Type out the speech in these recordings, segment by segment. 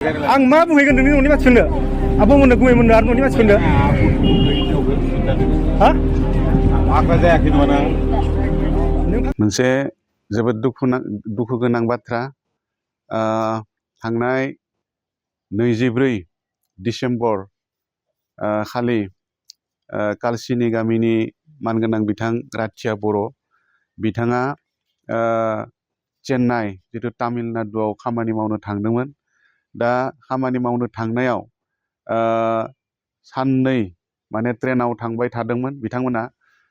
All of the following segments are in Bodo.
आं मा बुंहैगोन नोंनि न'नि मानसिफोरनो आब'मोननो गुमैमोननो आरो न'नि मानसिफोरनो हा आंबा जायाखै नङा मोनसे जोबोद दुखु गोनां बाथ्रा थांनाय 24 डिसेम्बर खालि कालसिनि गामिनि मानगोनां बिथां राथिया बर' बिथाङा चेन्नाइ जिथु तामिलनाडुआव खामानि मावनो थांदोंमोन दा खामानि मावनो थांनायाव साननै माने ट्रेनाव थांबाय थादोंमोन बिथांमोना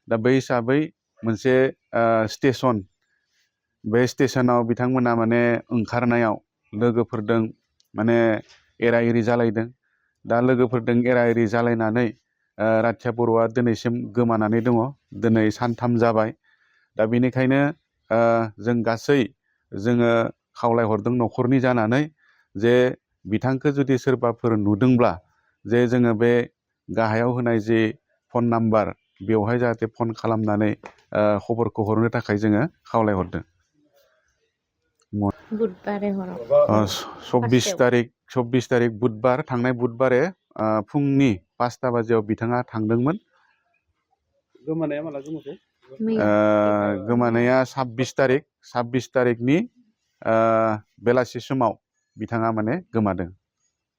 दा बै हिसाबै मोनसे स्टेशन बे स्टेशनाव बिथांमोना माने ओंखारनायाव लोगोफोरजों माने एरा एरि जालायदों दा लोगोफोरजों एरा एरि जालायनानै राथिया बर'आ दिनैसिम गोमानानै दङ दिनै सानथाम जाबाय दा बेनिखायनो जों गासै जोङो खावलायहरदों न'खरनि जानानै जे बिथांखौ जुदि सोरबाफोर नुदोंब्ला जे जोङो बे गाहायाव होनाय जे फन नाम्बार बेवहाय जाहाथे फन खालामनानै खबरखौ हरनो थाखाय जोङो खावलायहरदों बुधबारे हराव 24 तारिख बुधबार थांनाय बुधबारे फुंनि 5टा बाजियाव बिथाङा थांदोंमोन गोमानाया माला गोमाखो गोमानाया 26 तारिखनि बेलासि समाव बिथाङा माने गोमादों